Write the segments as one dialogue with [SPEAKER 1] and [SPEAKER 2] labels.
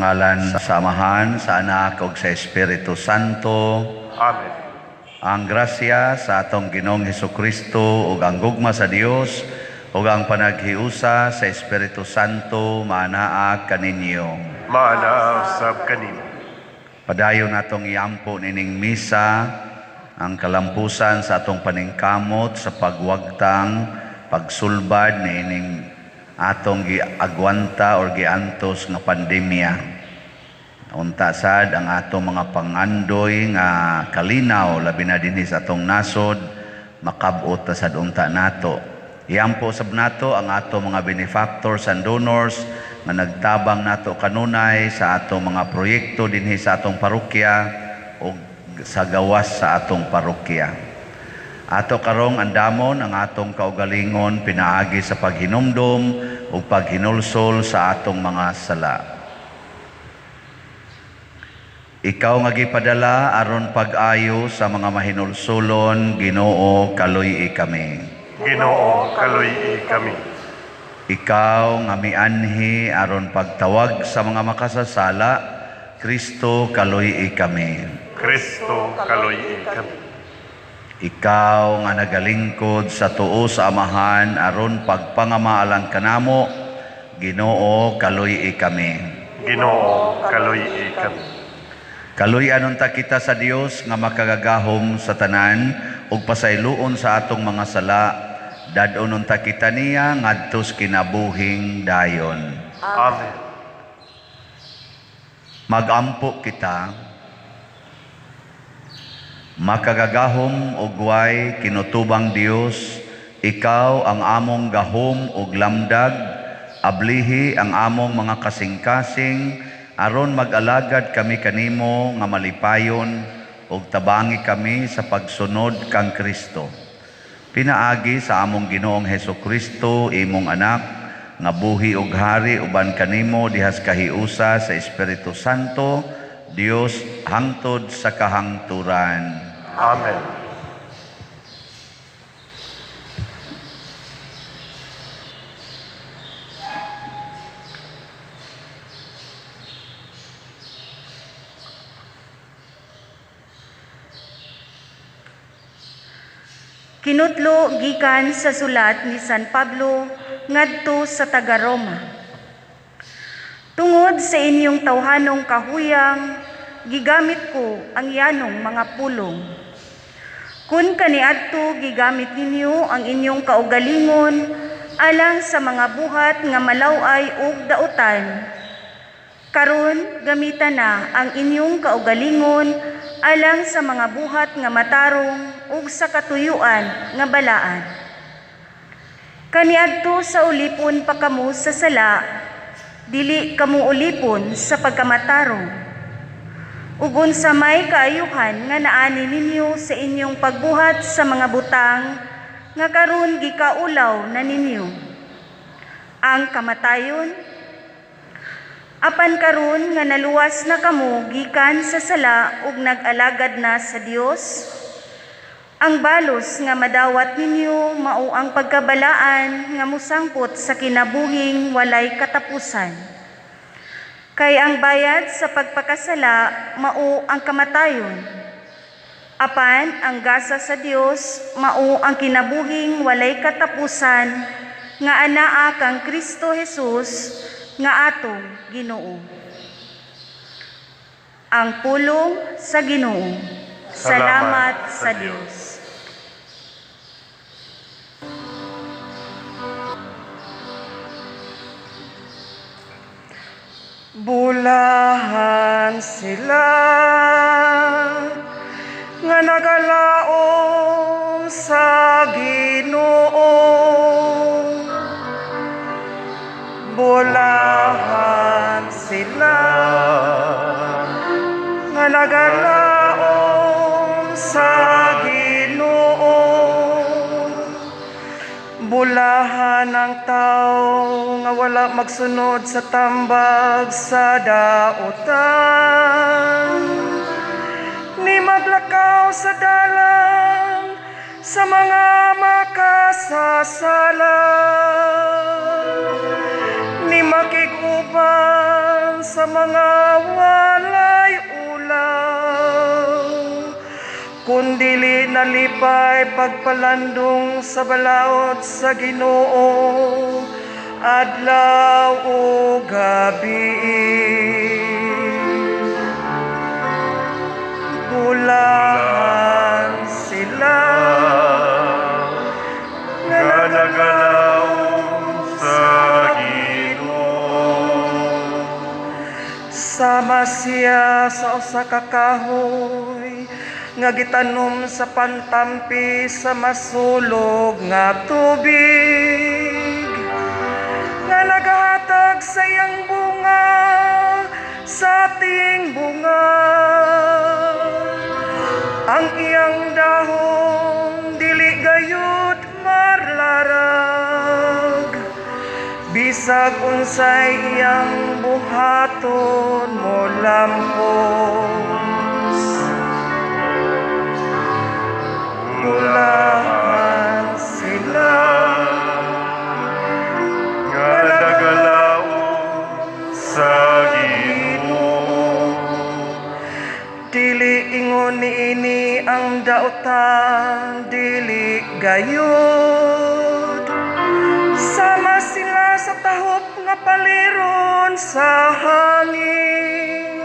[SPEAKER 1] Sa ngalan sa Amahan, sa Anak ug sa Espiritu Santo.
[SPEAKER 2] Amen.
[SPEAKER 1] Ang grasya sa atong Ginoong Hesukristo ug ang gugma sa Dios ug ang panaghiusa sa Espiritu Santo maanaa kaninyo.
[SPEAKER 2] Maanaa usab kanimo.
[SPEAKER 1] Padayon natong iampo nining misa ang kalampusan sa atong paningkamot sa pagwagtang pagsulbad niining atong giagwanta or giantos nga pandemya. Unta sad ang atong mga pangandoy nga kalinaw labi na dinhi sa atong nasod makab-ot ta sad unta nato. Iampo sab nato ang atong mga benefactors and donors nga nagtabang nato kanunay sa atong mga proyekto dinhi sa atong parokya o sa gawas sa atong parokya. Ato karong andamon ang atong kaugalingon pinaagi sa paghinumdom ug paghinulsol sa atong mga sala. Ikaw nga gipadala aron pag-ayo sa mga mahinulsolon, Ginoo, kaluy-i kami.
[SPEAKER 2] Ginoo, kaluy-i kami.
[SPEAKER 1] Ikaw nga mianhi aron pagtawag sa mga makasasala, Kristo, kaluy-i kami.
[SPEAKER 2] Kristo, kaluy-i kami.
[SPEAKER 1] Ikaw nga nagalingkod sa tuo sa Amahan aron pagpangamaalang kanamo, Ginoo, kaluy-i kami.
[SPEAKER 2] Ginoo, kaluy-i kami.
[SPEAKER 1] Kaluy-an unta kita sa Dios nga makagagahom sa tanan ug pasayloon sa atong mga sala, dad-on unta kita niya ngadtos kinabuhing dayon.
[SPEAKER 2] Amen.
[SPEAKER 1] Magampo kita. Makagagahom ug way kinutubang Dios, ikaw ang among gahom ug lamdag, ablihi ang among mga kasing-kasing aron mag-alagad kami kanimo nga malipayon ug tabangi kami sa pagsunod kang Kristo. Pinaagi sa among Ginoong Hesukristo, imong anak, nga buhi ug hari uban kanimo dihas kahiusa sa Espiritu Santo, Dios hangtod sa kahangturan.
[SPEAKER 2] Amen.
[SPEAKER 3] Kinutlo gikan sa sulat ni San Pablo ngadto sa taga-Roma. Tungod sa inyong tawhanong kahuyang, gigamit ko ang yanong mga pulong. Kun kaniadto gigamit ninyo ang inyong kaugalingon alang sa mga buhat nga malaw-ay ug dautan, karon gamita na ang inyong kaugalingon alang sa mga buhat nga matarong ug sa katuyuan nga balaan. Kaniadto sa ulipon pa kamo sa sala, dili kamo ulipon sa pagkamatarong. Ug unsa may kaayuhan nga naani ninyo sa inyong pagbuhat sa mga butang nga karon gikaulaw na ninyo? Ang kamatayon. Apan karon nga naluwas na kamo gikan sa sala ug nag-alagad na sa Dios, ang balos nga madawat ninyo mao ang pagkabalaan nga mosangpot sa kinabuhing walay katapusan. Kay ang bayad sa pagpakasala mao ang kamatayon. Apan ang gasa sa Dios mao ang kinabuhing walay katapusan nga anaa kang Kristo Jesus nga atong Ginoo. Ang pulong sa Ginoo. Salamat sa Dios.
[SPEAKER 4] Bulahan sila nga nagalaom sa Ginoo. Bulahan sila nga nagalaom sa Ginoo. Bulahan ang tao nga wala magsunod sa tambag sa dautan, ni maglakaw sa dalan sa mga makasasala, ni makig-uban sa mga walay ulaw, kundili nalipay pagpalandong sa balaod sa Ginoo adlaw o gabi. Bulahan sila nga
[SPEAKER 2] nagalaom sa Ginoo.
[SPEAKER 4] Sama siya sa usa ka kahoy nga gitanom sa pantampi sa masulog nga tubig, nga nagahatag sa iyang bunga sa ating bunga. Ang iyang dahon dili gayud marlarag, bisag unsay iyang buhaton mo lampos. Bulahan sila
[SPEAKER 2] nga nagalaom sa Ginoo.
[SPEAKER 4] Dili ingon niini ang dautan, dili gayud. Sama sila sa tahop nga paliron sa hangin.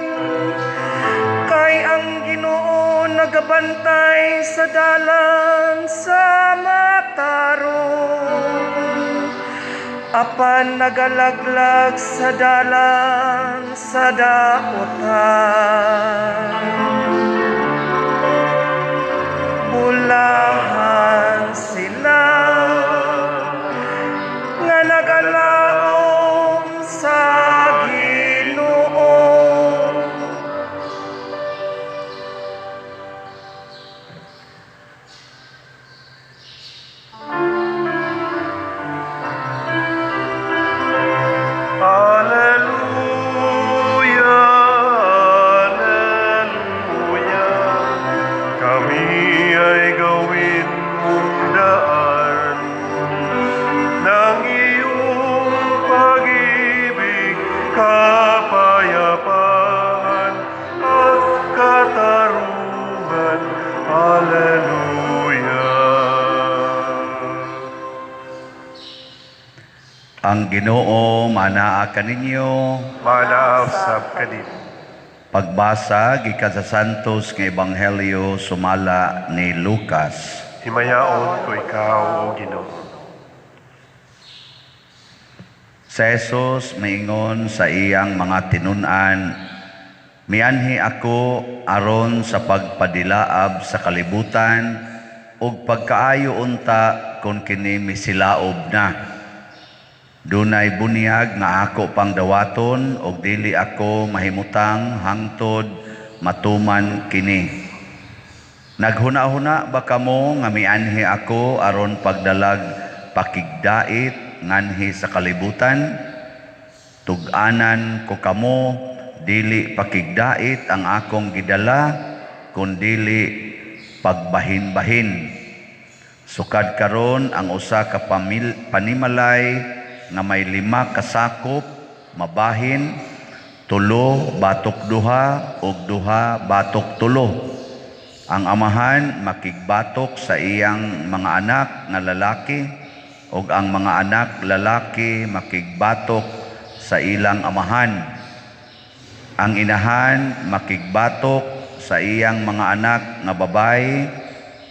[SPEAKER 4] Kay ang Ginoo nagabantay sa dalan sa matarong, apan nagalaglag sa dalan sa dautan. Bulahan sila nga nagalaom sa Ginoo.
[SPEAKER 2] Alleluia, Alleluia. Kami ay gawin mong daan ng iyong pag-ibig, kapayapaan at katarungan. Alleluia.
[SPEAKER 1] Ang Ginoo manaa kaninyo.
[SPEAKER 2] Manaasab kanimo.
[SPEAKER 1] Pagbasa gikan sa Santos nga Ebanghelyo sumala ni Lucas.
[SPEAKER 2] Himayaon ko ikaw, o Ginoo.
[SPEAKER 1] Si Jesus miingon sa iyang mga tinun-an, "Mianhi ako aron sa pagpadilaab sa kalibutan ug pagkaayo unta kon kini misilaob na. Dunay bunyag nga ako pang dawaton ug dili ako mahimutang hangtod matuman kini. Naghuna-huna ba kamo nga mianhi ako aron pagdalag pakigdait nganhi sa kalibutan? Tug-anan ko kamo, dili pakigdait ang akong gidala, kundili pagbahin-bahin. Sukad karon ang usa ka panimalay nga may 5 kasakop mabahin, 3 batok 2 ug 2 batok 3. Ang amahan makigbatok sa iyang mga anak nga lalaki ug ang mga anak lalaki makigbatok sa ilang amahan. Ang inahan makigbatok sa iyang mga anak nga babayi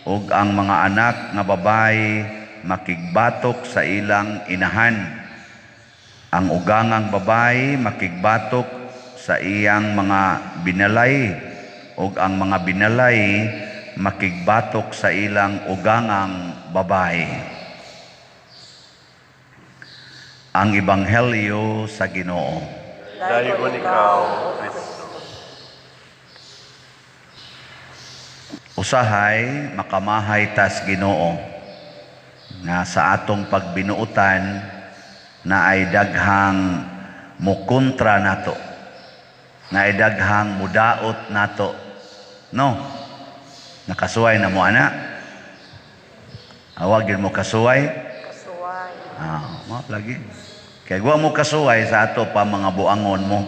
[SPEAKER 1] ug ang mga anak nga babayi makigbatok sa ilang inahan. Ang ugangang babayi makigbatok sa iyang mga binalay ug ang mga binalay makigbatok sa ilang ugangang babayi." Ang Ebanghelyo sa Ginoo.
[SPEAKER 2] Daygon ikaw, Kristo.
[SPEAKER 1] Usahay makamahay tas Ginoo nga sa atong pagbinuotan na ay daghang mukontra nato, na ay daghang mudaot nato. No? Nakasuway na mo, ana? Awag yun mo kasuway?
[SPEAKER 3] Kasuway.
[SPEAKER 1] Ah, mo lagi. Kaya guwa mo kasuway sa ato pa mga buangon mo.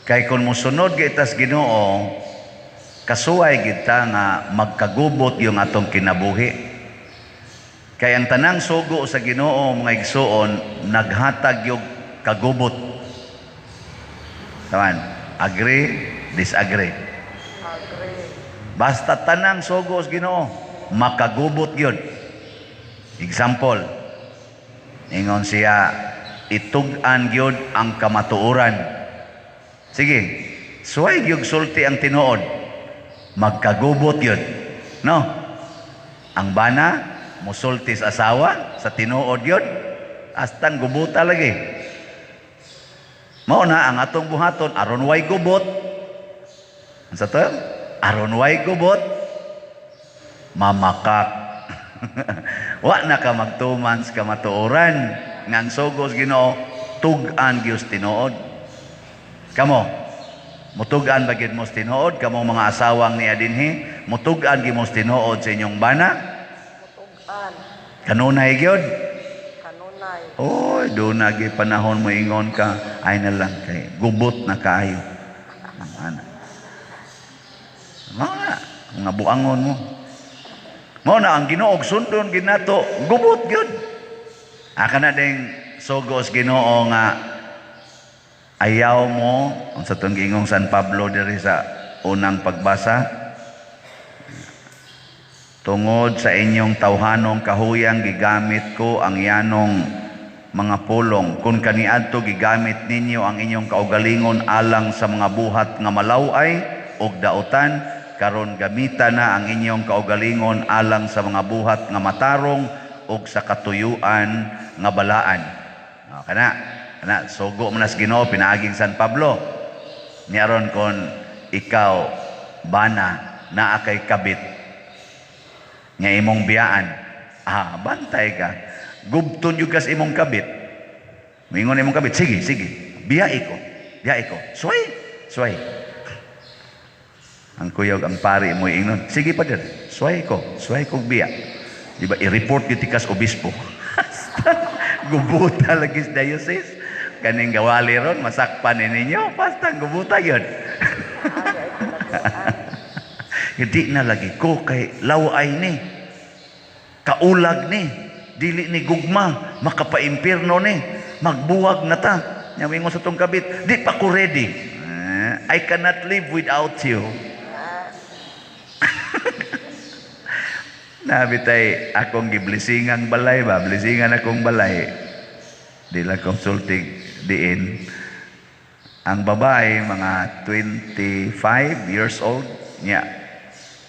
[SPEAKER 1] Kay kung mosunod gyud tas Ginoo, kasuway kita nga magkagubot yung atong kinabuhi. Kay ang tanang sugo sa Ginoo, mga igsuon, naghatag yung kagubot. Taman, agree, disagree?
[SPEAKER 4] Agree.
[SPEAKER 1] Basta tanang sugo sa Ginoo, makagubot yun. Example, ingon siya, itug-an gyud ang kamatuoran. Sige, suway gyud sulti ang tinuod. Magkagubot yun. No? Ang bana, musulti sa asawa, sa tinuod yun. Astang gubuta lagi. Mao na ang atong buhaton aron way gubot. Unsa to? Aron way gubot, mamakak. Wa na ka magtuman sa kamatuoran nga ang sugo sa Ginoo, tug-an gyud sa tinuod. Kamo, mutug-an ba gyud mo sa tinuod? Kamo mga asawang niya dinhi, mutug-an gyud mo sa tinuod sa inyong bana?
[SPEAKER 4] Mutug-an.
[SPEAKER 1] Kanunay gyud?
[SPEAKER 4] Kanunay.
[SPEAKER 1] Oy, doon na gyud panahon mo ingon ka, ay na lang kay gubot na kaayo. Ana. Mao na, mga buangon mo. Mao na ang Ginoo sundon ginato, gubot gyud. Aka na ding sugo sa Ginoo nga ayaw mo, unsa tong giingong San Pablo diri sa unang pagbasa, tungod sa inyong tawhanong kahuyang gigamit ko ang yanong mga pulong. Kung kaniadto gigamit ninyo ang inyong kaugalingon alang sa mga buhat nga malaway ug dautan, karon gamita na ang inyong kaugalingon alang sa mga buhat nga matarong ug sa katuyuan nga balaan. O, kana kana sugo man nas Ginoo pinaaging San Pablo. Niaron kon ikaw bana naa kay kabit nga imong biyaan, bantay ka. Gubton jud kas imong kabit. Mingon imong kabit, "Sige, sige, biyai ko, biyai ko." Suway, suway. Ang kuyog ang pari mo ingnon, "Sige pa dir, suway ko, suway kog biya." Di ba, i-report gyud tikas obispo. Gubuta lagi sa diocese. Kaning gawali ron, masakpan ni ninyo, basta gubuta yun. Hindi na lagi ko kay laway ni. Kaulag ni, dili ni gugma, makapaimpirno ni, magbuwag na ta. Nya mingon sa tong kabit, "Di pa ko ready." Eh, I cannot live without you. Nabitay akong giblesingang balay ba, blesingan akong balay. Di lang consulting diin. Ang babae, mga 25 years old, niya,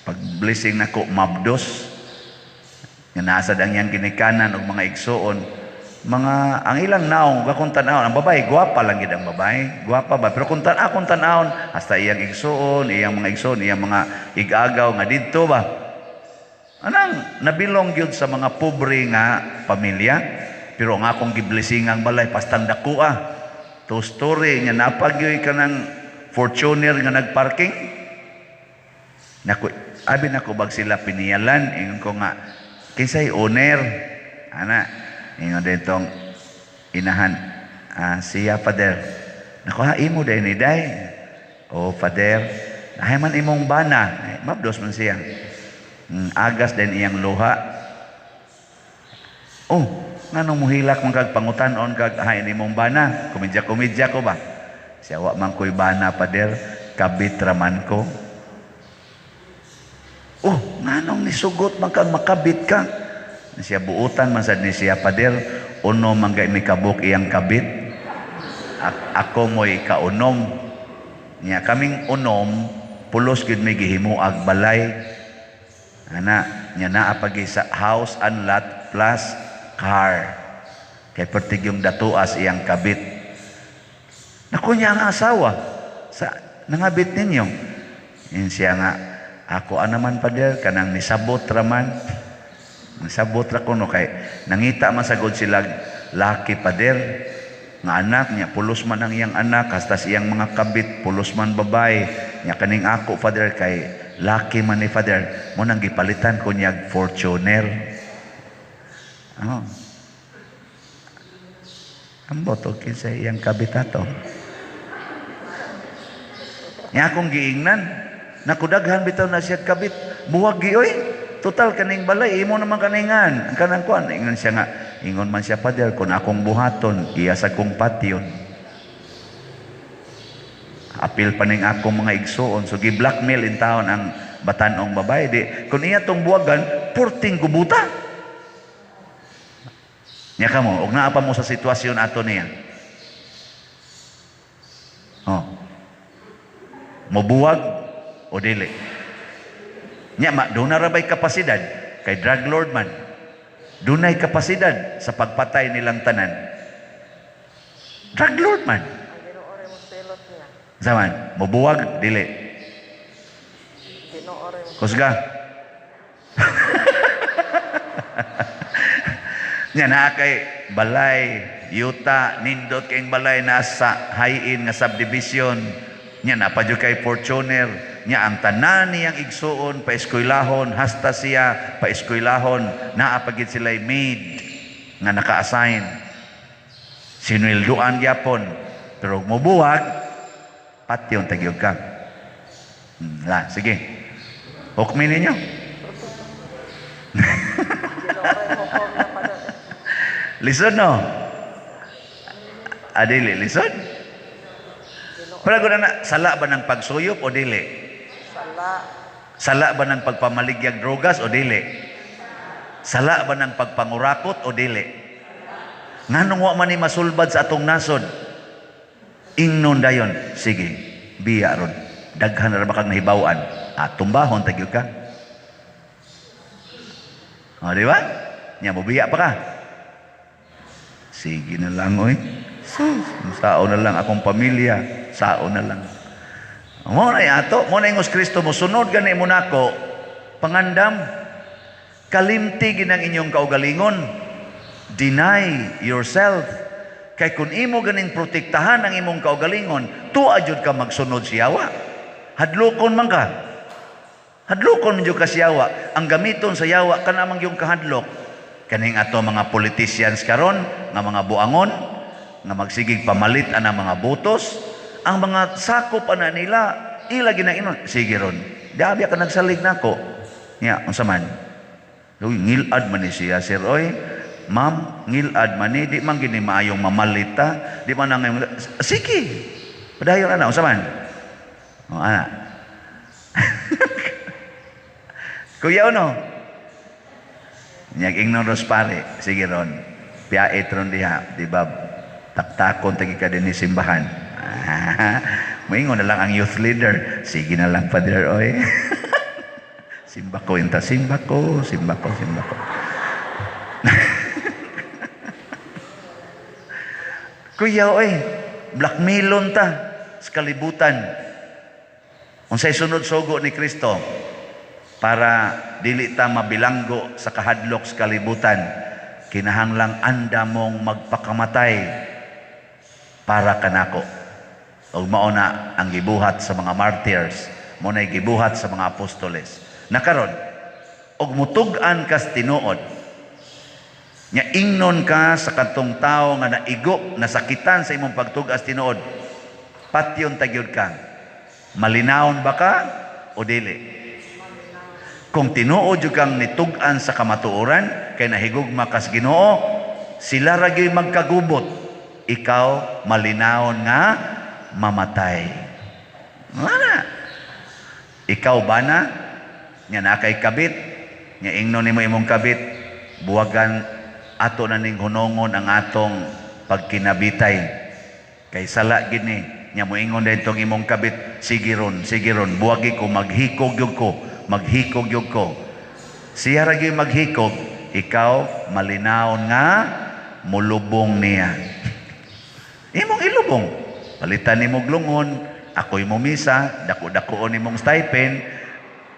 [SPEAKER 1] pag blessing nako, mabdos. Nga nasa ang iyang ginikanan og mga igsuon, mga ang ilang naong akong tan-awon, ang babae gwapa lang gid ang babae, gwapa ba, pero kung akong tan-awon hasta iyang igsuon, iyang mga igsuon, iyang mga igagaw nga didto ba, anang nabilong gyud sa mga pobre nga pamilya. Pero ang akong giblessing ang balay pastang dako two story nga napagyoy ka ng Fortuner nga nagparking nako. Abi nako bag sila piniyalan, ingon ko nga, "Kinsay owner ana?" Ingon ditong inahan, "Siya, Father." Nako, "Ha, imo day ni day?" "Oh, Father." "Ay man imong bana?" Eh, mabdos man siya. Agas din iyang luha. "Oh, nganong muhilak man kag pangutan-on kag hay nimong bana?" Komedya-komedya ko ba? Siya, "Wa man ko'y bana, Father, kabit raman ko." "Oh, nganong nisugot man kag makabit ka?" Siya, "Buutan man sad ni siya, Father, uno man gay mi kabuk iyang kabit. Ako mo'y kaunom. Nya kaming unom, pulos gyud mi gihimuag balay. Ana, nya naa pagi sa house and lot plus car. Kay pertig yung datuas iyang kabit." Naku niya ang asawa sa nangabit ninyo. Yun siya nga, "Ako naman, Father, kanang nisabot raman. Nisabot ra kuno kay nangita man sagod sila laki, Father, nga anak niya pulos man ang iyang anak, hasta iyang mga kabit pulos man babae niya. Kaning ako, Father, kay laki man ni Father mo nang gipalitan ko niya Fortuner." Oh. Ambot og kinsa iyang kabit ato. Nya akong giingnan, nakudaghan bitaw na siya kabit, buwag gi oy. Total kaning balay imo naman kaningan. Ang kanang kuan, ingon siya nga, ingon man siya, "Pader, kung akong buhaton, iya sa kong patyon. Apil pa ning akong mga igsuon." So gi-blackmail in taon ang batanong babae. Di, kung iya tong buwagan, purting gubuta. Nya kamo, og naa pa mo sa sitwasyon ato niya. Oh. Mobuwag o dili? Nya ma, doon na ra ba'y kapasidad kay drug lord man. Dunay kapasidad sa pagpatay nilang tanan. Drug lord man.
[SPEAKER 4] Ang Ginoo rin mo silot niya.
[SPEAKER 1] Zaman, mobuwag dili?
[SPEAKER 4] Ginoo rin mo.
[SPEAKER 1] Kusga. Nya naa kay balay, yuta, nindot kayong balay nasa high-end nga subdivision. Nya naa pa jud kay Fortuner. Nya ang tanan niyang igsuon paeskwelahon, hasta siya paeskwelahon, naa pa gid sila'y maid nga naka-assign. Sinwelduan gyapon. Pero mobuwag, patyon tagyog ka. La, sige. Hukmi ninyo.
[SPEAKER 4] Ginoo rin hukom na, Pader.
[SPEAKER 1] Lisod no? Adili, lisod?
[SPEAKER 4] Ginoo.
[SPEAKER 1] Pero na na, sala ba ng pagsuyop o dili?
[SPEAKER 4] Sala.
[SPEAKER 1] Sala ba ng pagpamaligyag drogas o dili? Sala ba ng pagpangurakot o dili? Nganong wa man ni masulbad sa atong nasod? Ingnon dayon, sige, biya ron. Daghan na ra ba kang nahibaw-an? Ah, tumbahon tagyog ka. O, di ba? Nya mo biya pa ka. Sige na lang, oy. Sus, sao na lang akong pamilya, sao na lang. Mo na ato, mo na ingos Kristo mo sunod gani mo nako, pangandam kalimti ginang inyong kaugalingon. Deny yourself. Kay kung imo ganing protektahan ang imong kaugalingon, tuwa jud ka magsunod si yawa. Hadlokon man ka. Hadlokon man jud ka si yawa. Ang gamiton sa yawa kana man yung kahadlok. Kaning ato mga politicians karon nga mga buangon nga magsigig pamalit ana mga botos, ang mga sakop ana nila ila ginainon. Sige ron. Di ka nagsalig nako. Nya unsa man? Uy, ngilad man ni siya, sir, oy. Ma'am, ngilad man ni, di man gini maayong mamalita, di man ang sige. Padayon ana, unsa man? O ana. Kuya ono. Nyag ingnon ros pare, sige ron. Piait ron diha, di ba? Taktakon tagi ka dinhi simbahan. Moingon na lang ang youth leader. Sige na lang, Father, oy. Simba ko, inta, simba ko, simba ko, simba ko. Kuya, oy, blackmailon ta sa kalibutan. Unsay sunod sugo ni Kristo para dili ta mabilanggo sa kahadlok sa kalibutan, kinahanglang anda mong magpakamatay para kanako. Ug mao na ang gibuhat sa mga martyrs, mao na gibuhat sa mga apostoles. Nakaron, og mutug-an kas tinuod, nya ingnon ka sa kadtong tawo nga naigo, nasakitan sa imong pagtug-as tinuod, patyon tagyod ka. Malinawon ba ka o dili? Kung tinuod jud kang nitug-an sa kamatuoran, kay nahigugma kas Ginoo, sila ra gyud magkagubot. Ikaw malinawon nga mamatay. Wala. Ikaw ba na? Nya na kay kabit, nya ingnon nimo imong kabit, buwagan ato na ning hunongon ang atong pagkinabitay. Kay sala gid ni, nya moingon daytong imong kabit, sige ron, sige ron, buwagi ko, maghikog gyud ko, maghikog gyud ko. Siya ra gyud maghikog, ikaw malinawon nga mulubong niya. Imong ilubong. Palitan nimo glungon, ako'y mumisa, dako-dakoon nimong stipend.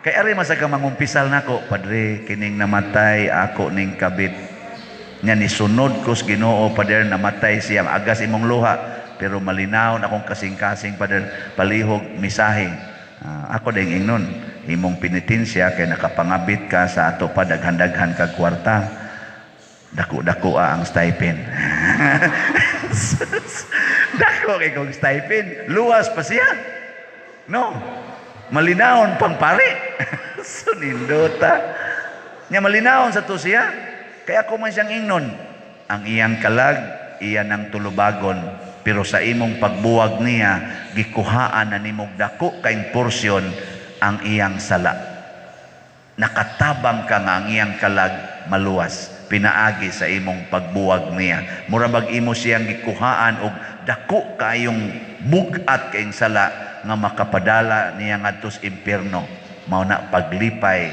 [SPEAKER 1] Kay ari man sa ka mangumpisal nako, "Padre, kining namatay ako ning kabit. Nya nisunod ko sa Ginoo, Pader, namatay siya, agas imong luha, pero malinawon akong kasing-kasing, Pader, palihog misahe." Ako ding ingnon, imong penitensya kay nakapangabit ka sa ato pa daghan-daghan kag kwarta. Dako-dako ang stipend. Dako kay kong stipend, luwas pa siya. No. Malinawon pang pare. So nindota. Nya malinawon sa to siya. Kaya ako man siyang ingnon. Ang iyang kalag, iya nang tulubagon. Pero sa imong pagbuwag niya, gikuhaan na nimog dako kaing porsyon ang iyang sala. Nakatabang ka nga ang iyang kalag maluwas pinaagi sa imong pagbuwag niya. Mura bag imo siyang gikuhaan og dako kaayong bug-at kaayong sala nga makapadala niya ngadto sa impierno. Mao na paglipay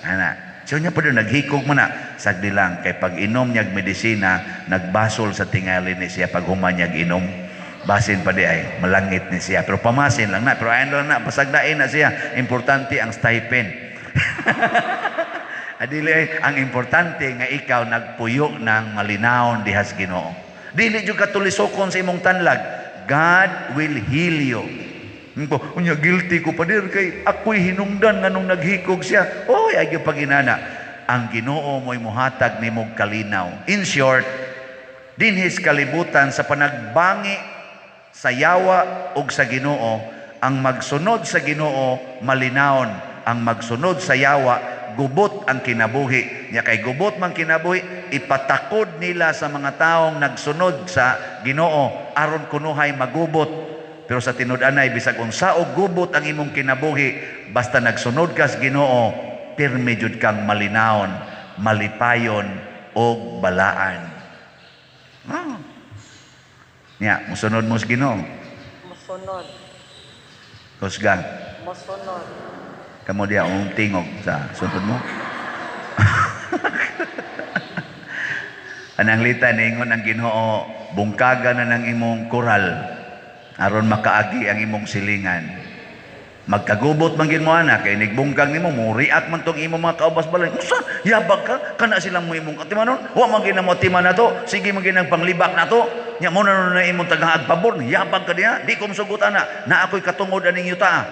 [SPEAKER 1] ana. So nya pa naghikog mo na sagdi lang kay pag inom niyag medisina, nagbasol sa tingali ni siya pag human niyag inom. Basin pa di ay malangit ni siya, pero pamasin lang na, pero ayon lang na, pasagdain na siya. Importante ang stipend. Adili ay ang importante nga ikaw nagpuyo ng malinawon dihas Ginoo. Dili jud ka tulisokon sa imong tanlag. God will heal you. Ko, unya guilty ko pader kay ako'y hinungdan nganong naghikog siya. Oy, ay gyud paginana. Ang Ginoo mo'y muhatag nimog kalinaw. In short, dinhis kalibutan sa panagbangi sa yawa ug sa Ginoo, ang magsunod sa Ginoo malinawon, ang magsunod sa yawa gubot ang kinabuhi. Nya kay gubot man kinabuhi, ipatakod nila sa mga taong nagsunod sa Ginoo aron kunuhay magubot. Pero sa tinud-anay, bisag unsa og gubot ang imong kinabuhi, basta nagsunod ka sa Ginoo, pirmi jud kang malinawon, malipayon og balaan. Ah. Nya, musunod mo sa Ginoo.
[SPEAKER 4] Musunod.
[SPEAKER 1] Kusgang.
[SPEAKER 4] Musunod.
[SPEAKER 1] Kamo diya umong tingog sa sunod mo. Anang lita niingon ang Ginoo, bungkaga na ng imong koral aron makaagi ang imong silingan. Magkagubot man gid mo ana kay nigbungkag nimo, mo react man tong imong mga kaubas balay. Unsa? Yabag ka? Kana silang mo imong atimanon? Wa man gid na mo atiman nato. Sige man gid ang panglibak nato. Nya mo na na imong tagahag pabor, yabag ka diha. Di ko mosugot ana. Na ako'y katungod aning yuta.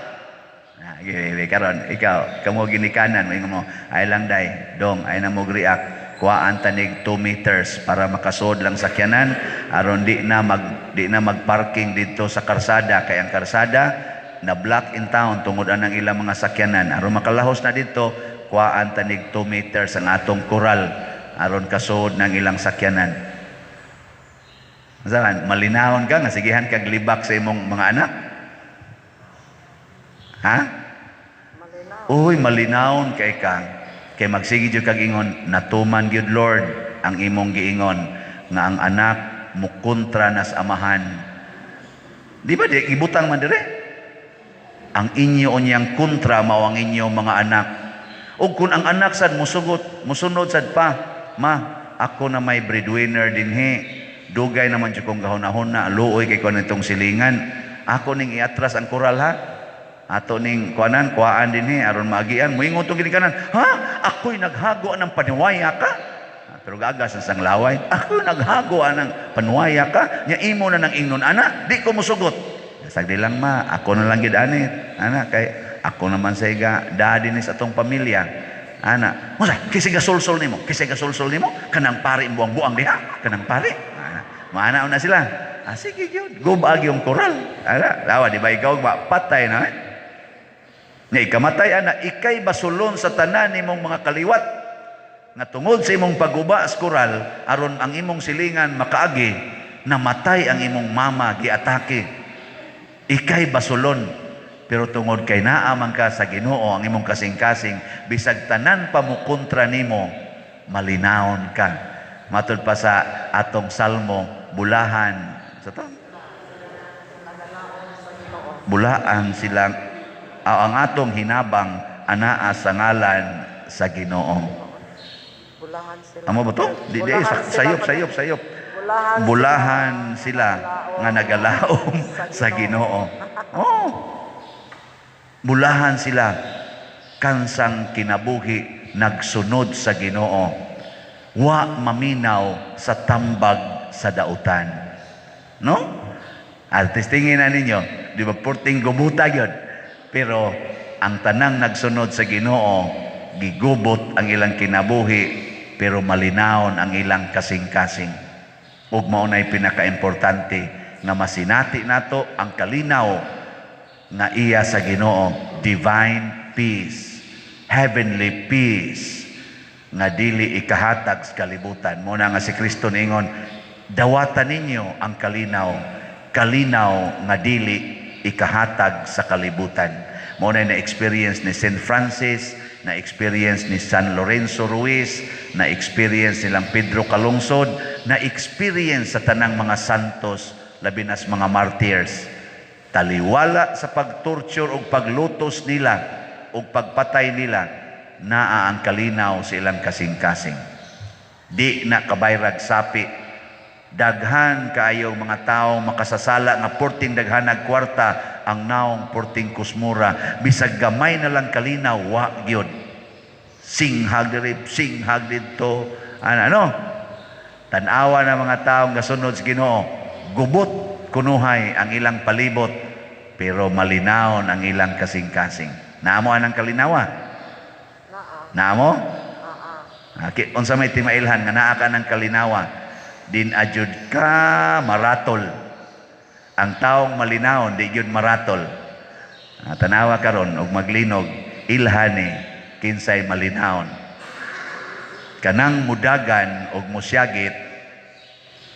[SPEAKER 1] Ah, gili karon ikaw kamo ginikanan moingon mo, ay lang day dong, ay na mo react, kuhaan tanig 2 meters para makasod lang sakyanan aron di na magparking dito sa karsada kay ang karsada na block in town tungod anang ilang mga sakyanan. Aron makalahos na dito, kuhaan tanig 2 meters ang atong koral aron kasod ng ilang sakyanan. Masalan, malinahon ka nga sigihan kag libak sa imong mga anak, ha?
[SPEAKER 4] Malinaw.
[SPEAKER 1] Uy, malinawon kay ka. Kay magsige jud kag ingon, natuman gyud, Lord, ang imong giingon nga ang anak mukontra nas amahan. Di ba di ibutang man dire? Ang inyo unyang kontra mao ang inyong mga anak. Ug kung ang anak sad musugot, musunod sad pa, ma, ako na may breadwinner dinhi. Dugay naman jud kong gahunahuna, luoy kay ko nitong silingan. Ako ning iatras ang koral ha. Ato ning kuanan, kuhaan dinhi aron maagian. Moingon tong ginikanan, ha? Ako'y naghago ng paniwaya ka? Ah, pero gagas ang sang laway. Ako'y naghago ng panuwaya ka? Nya imo na nang ingnon ana, di ko musugot. Sagdi lang ma, ako na lang gid ani. Ana kay ako naman sa iga daddy ni sa atong pamilya. Ana, unsa kaysa gasulsul nimo? Kaysa gasulsul nimo kanang pare buang-buang diha, kanang pare. Ana, maana na sila. Ah, sige gyud, gubag yung koral. Ana, lawa di ba ikaw ba patay na eh? Nya ikamatay ana, ikay basulon sa tanan nimong mga kaliwat nga tungod sa imong pagguba sa koral aron ang imong silingan makaagi, namatay ang imong mama, giatake. Ikay basulon, pero tungod kay naa man ka sa Ginoo, ang imong kasing-kasing, bisag tanan pa mo kontra nimo, malinawon ka. Matud pa sa atong salmo, bulahan sa to, bulaan silang ang atong hinabang anaa sa ngalan sa Ginoo.
[SPEAKER 4] Bulahan sila.
[SPEAKER 1] Amo ba to? Di di
[SPEAKER 4] Bulahan sila
[SPEAKER 1] sayop sayop sayop.
[SPEAKER 4] Bulahan,
[SPEAKER 1] Bulahan sila nga nagalaom sa Ginoo. Oh. Bulahan sila kansang kinabuhi nagsunod sa Ginoo. Wa maminaw sa tambag sa dautan. No? At testingin na ninyo, di ba porting gubuta yun? Pero ang tanang nagsunod sa Ginoo, gigubot ang ilang kinabuhi, pero malinawon ang ilang kasing-kasing. Ug mao nay pinakaimportante nga masinati nato ang kalinaw. Nga iya sa Ginoo, divine peace, heavenly peace nga dili ikahatag sa kalibutan. Mao na nga si Kristo niingon, "Dawatan ninyo ang kalinaw, kalinaw nga dili ikahatag sa kalibutan." Mao na na-experience ni St. Francis, na-experience ni San Lorenzo Ruiz, na-experience nilang Pedro Calungsod, na-experience sa tanang mga santos, labi nas mga martyrs. Taliwala sa pagtorture o paglutos nila o pagpatay nila, naa ang kalinaw sa ilang kasing-kasing. Di na kabayrag sapi. Daghan kaayo mga tao makasasala nga porting daghanag kwarta, ang naong porting kusmura, bisag gamay na lang kalinaw, wa gyud. Singhag diri, singhag didto. Ano, ano? Tan-awa na mga taong gasunod sa Ginoo, gubot kunuhay ang ilang palibot, pero malinawon ang ilang kasing-kasing. Naamo anang kalinawa?
[SPEAKER 4] Naa.
[SPEAKER 1] Naamo?
[SPEAKER 4] Naa.
[SPEAKER 1] Okay, unsa may timailhan nga naa ka ng kalinawa, din ajud ka maratol. Ang taong malinawon di gyud maratol. Tanawa karon og maglinog, ilhani kinsay malinawon. Kanang mudagan og musyagit,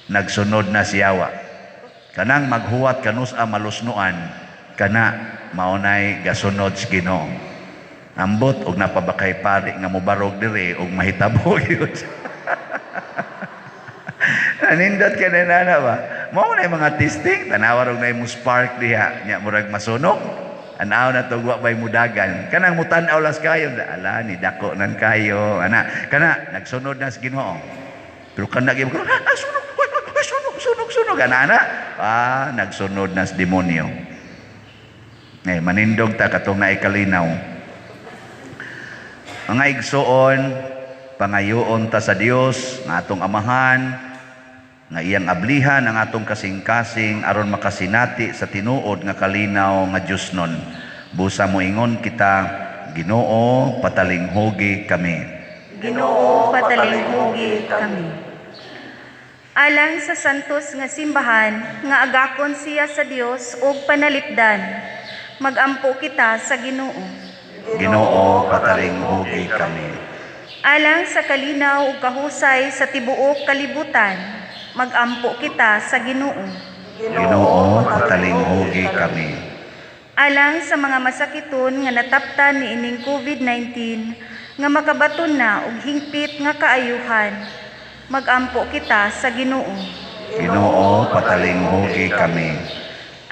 [SPEAKER 1] nagsunod na siyawa. Kanang maghuwat kanus-a malusnoan, kana maunay gasunod sa Ginoo. Ambot og napabakay pari nga mobarog diri og mahitabo gyud. Nanindot ka na nana ba? Mao na yung mga testing, tanawa rog na mo spark diha, nya murag masunog. Anaw na to wa bay mudagan. Kanang mutan-aw las kayo, ala ni dako nan kayo. Ana, kana nagsunod na sa Ginoo. Pero kana gyud sunog, uy, uy, sunog, sunog, sunog ana ana. Nagsunod na sa demonyo. Eh, manindog ta katong naay kalinaw. Mga igsoon, pangayoon ta sa Dios nga atong Amahan nga iyang ablihan ang atong kasing-kasing aron makasinati sa tinuod nga kalinaw nga Dios nun. Busa moingon kita, Ginoo, patalinghugi kami.
[SPEAKER 3] Ginoo, patalinghugi kami. Alang sa santos nga simbahan nga agakon siya sa Dios ug panalipdan, magampo kita sa Ginoo.
[SPEAKER 1] Ginoo, patalinghugi kami.
[SPEAKER 3] Alang sa kalinaw ug kahusay sa tibuok kalibutan, magampo kita sa Ginoo.
[SPEAKER 1] Ginoo, patalinghugi kami.
[SPEAKER 3] Alang sa mga masakiton nga nataptan niining COVID-19 nga makabaton na og hingpit nga kaayuhan, magampo kita sa Ginoo.
[SPEAKER 1] Ginoo, patalinghugi kami.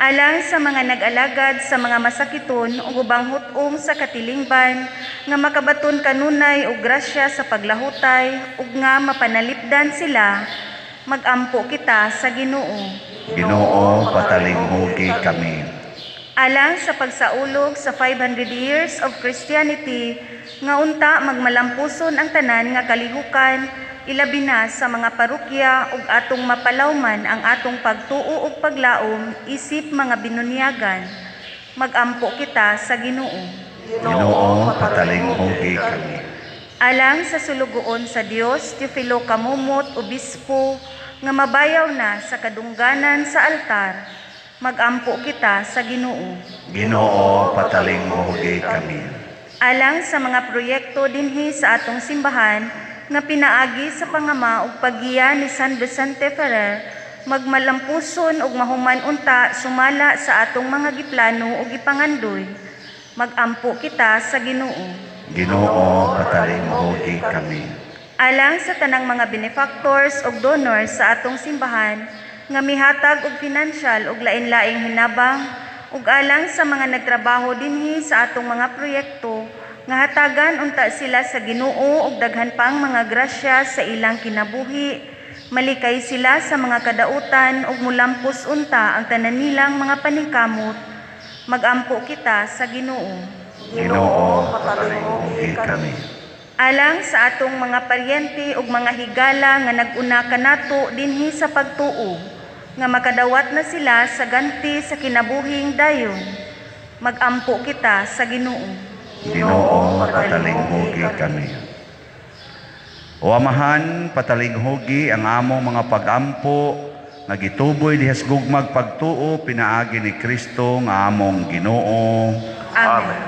[SPEAKER 3] Alang sa mga nag-alagad sa mga masakiton ug ubang hut-ong sa katilingban nga makabaton kanunay og grasya sa paglahutay ug nga mapanalipdan sila, magampo kita sa Ginoo.
[SPEAKER 1] Ginoo, patalinghugi kami.
[SPEAKER 3] Alang sa pagsaulog sa 500 years of Christianity nga unta magmalampuson ang tanan nga kalihukan, ilabi na sa mga parokya, ug atong mapalawman ang atong pagtuo ug paglaom isip mga binunyagan, magampo kita sa Ginoo.
[SPEAKER 1] Ginoo, patalinghugi kami.
[SPEAKER 3] Alang sa sulugoon sa Dios Teofilo Camomot, obispo, nga mabayaw na sa kadungganan sa altar, magampo kita sa Ginoo.
[SPEAKER 1] Ginoo, patalinghugi kami.
[SPEAKER 3] Alang sa mga proyekto dinhi sa atong simbahan nga pinaagi sa pangama ug paggiya ni San Vicente Ferrer, magmalampuson ug mahuman unta sumala sa atong mga giplano ug gipangandoy, magampo kita sa Ginoo.
[SPEAKER 1] Ginoo, patalinghugi kami.
[SPEAKER 3] Alang sa tanang mga benefactors ug donors sa atong simbahan nga mihatag og financial ug lain-laing hinabang, ug alang sa mga nagtrabaho dinhi sa atong mga proyekto nga hatagan unta sila sa Ginoo og daghan pang mga grasya sa ilang kinabuhi, malikay sila sa mga kadautan ug mulampos unta ang tanan nilang mga paningkamot, magampo kita sa Ginoo.
[SPEAKER 1] Ginoo, patalinghugi kami.
[SPEAKER 3] Alang sa atong mga paryente ug mga higala nga nag-una kanato dinhi sa pagtuo, nga makadawat na sila sa ganti sa kinabuhing dayon, magampo kita sa Ginoo.
[SPEAKER 1] Ginoo, patalinghugi kami. O Amahan, patalinghugi ang among mga pagampo nga gituboy diha sa gugmag pagtuo pinaagi ni Kristo nga among Ginoo.
[SPEAKER 3] Amen.
[SPEAKER 2] Amen.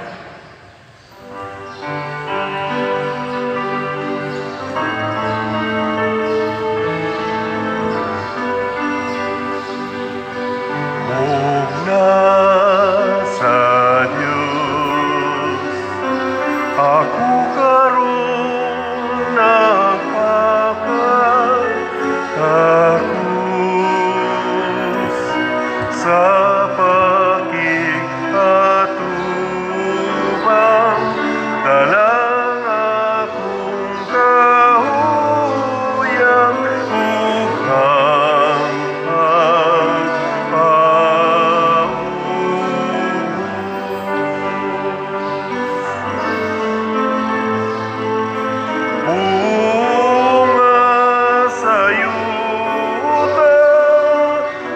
[SPEAKER 2] Mugna sa Dios, ako karon nagpakatakos sa pakig-atubang, dalang akong kahuyang ug ang pagpaubos. Bunga sa yuta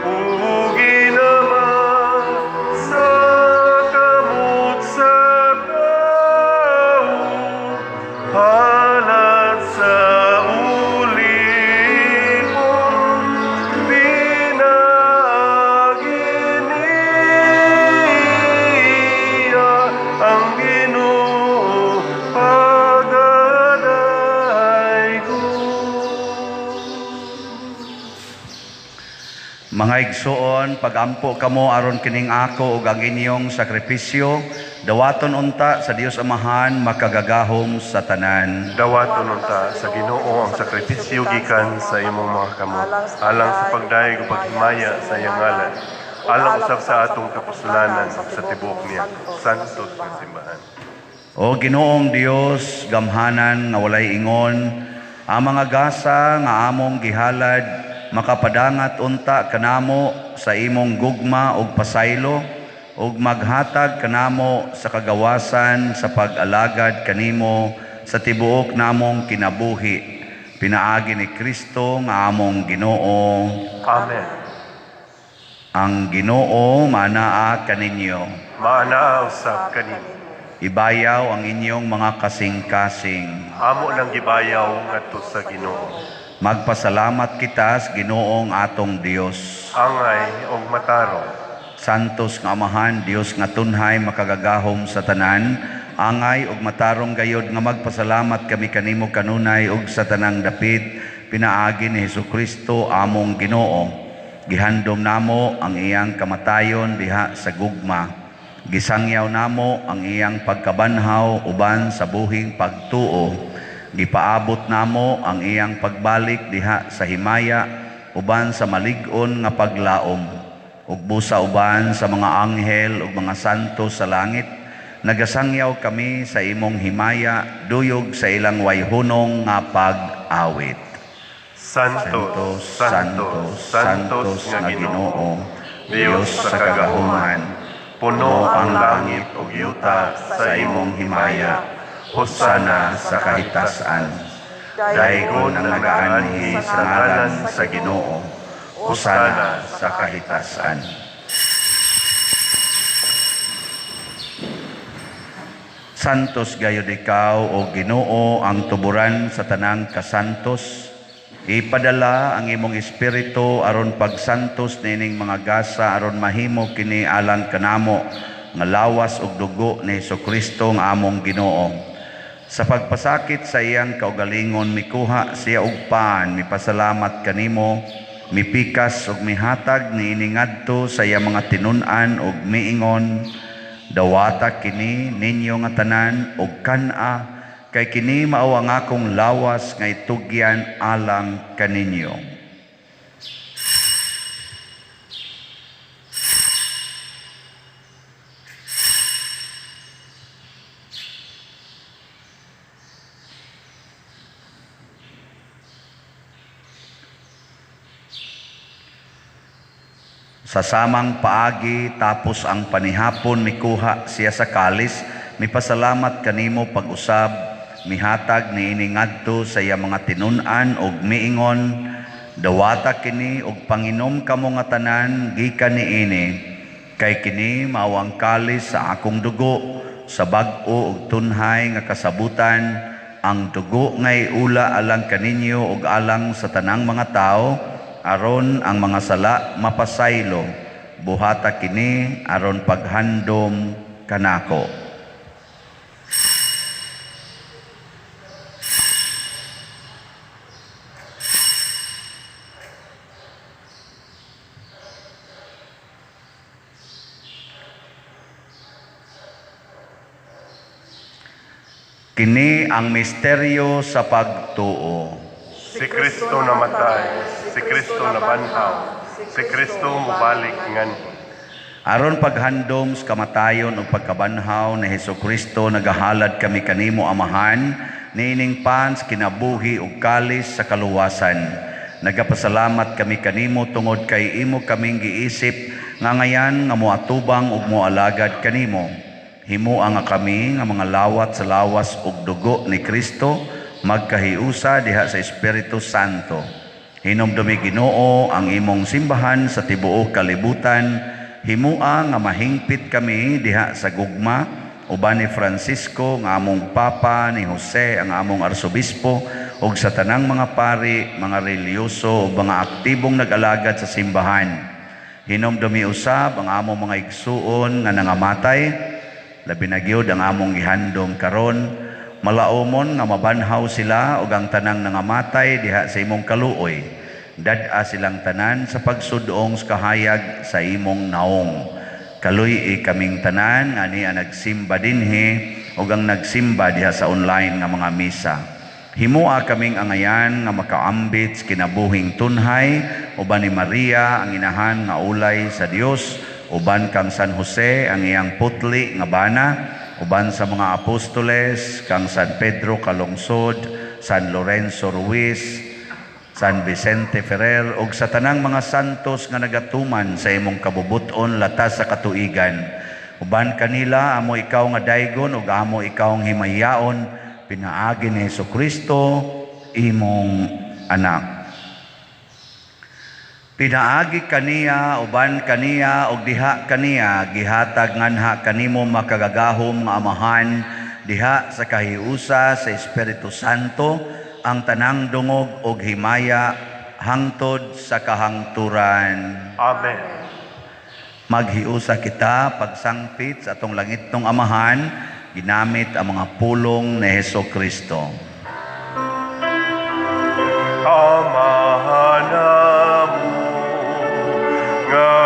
[SPEAKER 2] ug ginama sa kamot sa tawo, halad sa ulipon, pinaagi niya ang Ginoo pagadaygon.
[SPEAKER 1] Mga igsuon, pagampo kamo aron kining ako ug ang inyong sakripisyo, dawaton unta sa Dios Amahan makagagahom sa tanan.
[SPEAKER 2] Dawaton unta sa Ginoo ang sakripisyo gikan sa imong mga kamot, alang sa pagdayeg ug paghimaya sa iyang ngalan, alang usab sa atong kapuslanan sa tibuok niya santos nga simbahan.
[SPEAKER 1] O Ginoong Dios, gamhanan nga walay ingon, ang mga gasa nga among gihalad makapadangat unta kanamo sa imong gugma ug pasaylo ug maghatag kanamo sa kagawasan sa pag-alagad kanimo sa tibuok namong kinabuhi pinaagi ni Kristo nga among Ginoo.
[SPEAKER 2] Amen.
[SPEAKER 1] Ang Ginoo manaa kaninyo.
[SPEAKER 2] Maanaa usab kanimo.
[SPEAKER 1] Ibayaw ang inyong mga kasing-kasing.
[SPEAKER 2] Amo nang gibayaw ngadto sa Ginoo.
[SPEAKER 1] Magpasalamat kita sa Ginoong atong Dios.
[SPEAKER 2] Angay og matarong.
[SPEAKER 1] Santos nga Amahan, Dios nga tunhay makagagahom sa tanan, angay ug matarong gayod nga magpasalamat kami kanimo kanunay ug sa tanang dapit pinaagi ni Hesukristo among Ginoo. Gihandom namo ang iyang kamatayon diha sa gugma. Gisangyaw namo ang iyang pagkabanhaw uban sa buhing pagtuo. Gipaabot namo ang iyang pagbalik diha sa himaya uban sa malig-on nga paglaom. Ug busa uban sa mga anghel ug mga santo sa langit, nagasangyaw kami sa imong himaya duyog sa ilang wayhunong nga pag-awit.
[SPEAKER 2] Santo, Santo, Santos nga Ginoo, Dios sa kagahuman, puno ang langit ug yuta sa imong himaya.
[SPEAKER 1] Hosana sa kahitasan. Daygon ang nagaanhi sa ngalan sa Ginoo. Hosana sa kahitasan. Santos gayud ikaw o Ginoo ang tuburan sa tanang kasantos. Ipadala ang imong espiritu aron pagsantos nining mga gasa aron mahimo kini alang kanamo nga lawas ug dugo ni Hesukristo nga among Ginoo. Sa pagpasakit sa iyang kaugalingon mikuha siya og pan, mipasalamat kanimo, mipikas ug mihatag niini ngadto sa iyang mga tinun-an ug miingon, dawata kini ninyo nga tanan ug kan-a, kay kini mao ang akong lawas nga itugyan alang kaninyo. Sa samang paagi tapos ang panihapon mikuha siya sa kalis, mipasalamat kanimo pag-usab, mihatag niini ngadto sa iya mga tinun-an ug miingon, dawata kini ug panginom kamo nga tanan gikan niini, kay kini mao ang kalis sa akong dugo, sa bag-o ug tunhay nga kasabutan, ang dugo nga iula alang kaninyo ug alang sa tanang mga tawo, aron ang mga sala mapasaylo. Buhata kini aron paghandom kanako. Kini ang misteryo sa pagtuo.
[SPEAKER 2] Si Kristo namatay, si Kristo nabanhaw, si Kristo mobalik nganhi.
[SPEAKER 1] Aron paghandom sa kamatayon ug pagkabanhaw ni Hesukristo, nagahalad kami kanimo, Amahan, niining pan sa kinabuhi ug kalis sa kaluwasan. Nagapasalamat kami kanimo tungod kay imo kaming giisip nga ngayan nga moatubang ug moalagad kanimo. Himoa nga kami nga mga lawat sa lawas ug dugo ni Kristo magkahiusa diha sa Espiritu Santo. Hinumdumi, Ginoo, ang imong simbahan sa tibuok kalibutan. Himua nga mahingpit kami diha sa gugma uban ni Francisco nga among Papa, ni Jose ang among Arsobispo, ug sa tanang mga pari, mga relihiyoso ug mga aktibong nag-alagad sa simbahan. Hinumdumi usab ang among mga igsuon nga nangamatay, labi na gyud ang among gihandom karon. Malaumon nga mabanhaw sila ug ang tanang nangamatay diha sa imong kaluoy. Dad-a silang tanan sa pagsudong sa kahayag sa imong naong. Kaluy-i kaming tanan nga niya nagsimba dinhi ug ang nagsimba diha sa online nga mga misa. Himua kaming angayan nga makaambit sa kinabuhing tunhay uban ni Maria ang inahan nga ulay sa Dios, uban kang San Jose ang iyang putli nga bana, uban sa mga apostoles kang San Pedro Calungsod, San Lorenzo Ruiz, San Vicente Ferrer ug sa tanang mga santos nga nagatuman sa imong kabubut-on latas sa katuigan. Uban kanila amo ikaw nga daygon ug amo ikaw ang himayaon pinaagi ni Hesukristo imong anak. Pinaagi kaniya, uban kaniya ug diha kaniya gihatag nganha kanimo makagagahom nga Amahan diha sa kahiusa sa Espiritu Santo ang tanang dungog og himaya hangtod sa kahangturan.
[SPEAKER 2] Amen.
[SPEAKER 1] Maghiusa kita pagsangpit sa atong langitnong Amahan ginamit ang mga pulong ni Hesukristo.
[SPEAKER 2] Amahan namo nga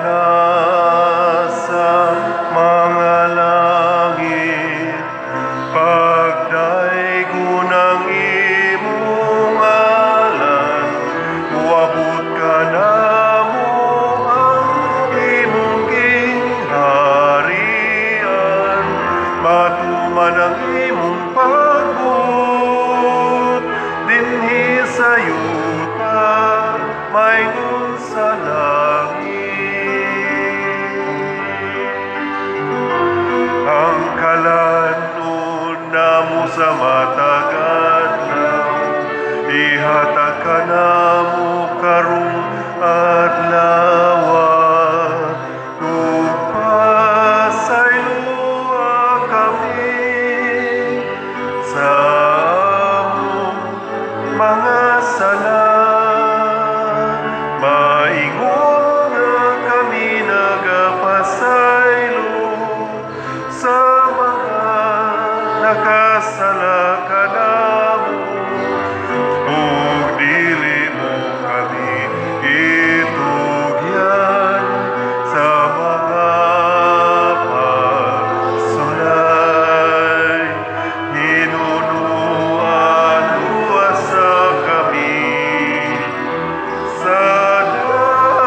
[SPEAKER 2] nasa mga langit, pagdaygon ang imong ngalan, moabot kanamo ang imong gingharian, matuman ang imong pagbuot dinhi sa yuta maingon sa langit. Ang kalan-on namo sa matag adlaw, ihatag kanamo karong adlaw. Ug pasayloa kami sa among mga sala, maingon nga kami nagapasaylo sa mga nakasala kanamo, ug dili mo kami itugyan sa mga pagsulay. Hinunua luwasa kami sa dautan.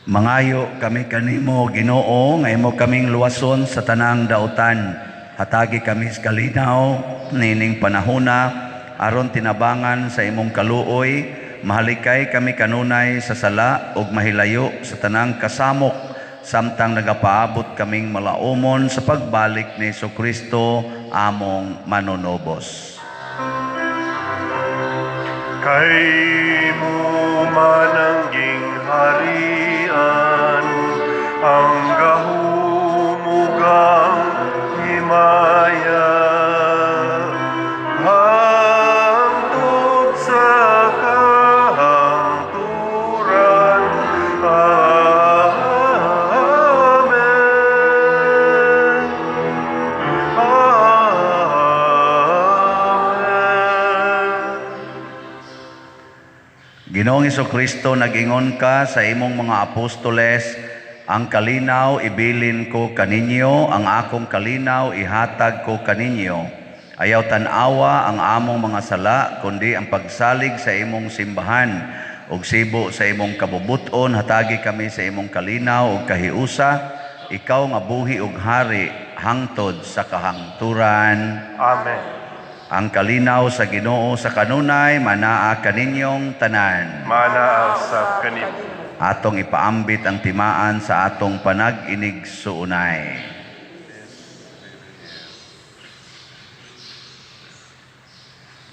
[SPEAKER 1] Mangayo kami kanimo, Ginoo, nga imo kaming luwason sa tanang dautan. Hatagi kami sa kalinaw nining panahona aron tinabangan sa imong kaluoy, mahalikay kami kanunay sa sala ug mahilayo sa tanang kasamok samtang nagapaabot kaming malaumon sa pagbalik ni Hesukristo among manunubos.
[SPEAKER 2] Kay mo man ang gingharian, ang gahom ug ang himaya,
[SPEAKER 1] Ginoong Kristo, nag-ingon ka sa imong mga apostoles, ang kalinaw ibilin ko kaninyo, ang akong kalinaw ihatag ko kaninyo. Ayaw tan-awa ang among mga sala, kundi ang pagsalig sa imong simbahan. Ug sibo sa imong kabubuton, hatagi kami sa imong kalinaw ug kahiusa, ikaw nga buhi ug hari hangtod sa kahangturan.
[SPEAKER 2] Amen.
[SPEAKER 1] Ang kalinaw sa Ginoo sa kanunay manaa kaninyong tanan.
[SPEAKER 2] Manaa usab kanimo.
[SPEAKER 1] Atong ipaambit ang timaan sa atong panag-inigsuonay.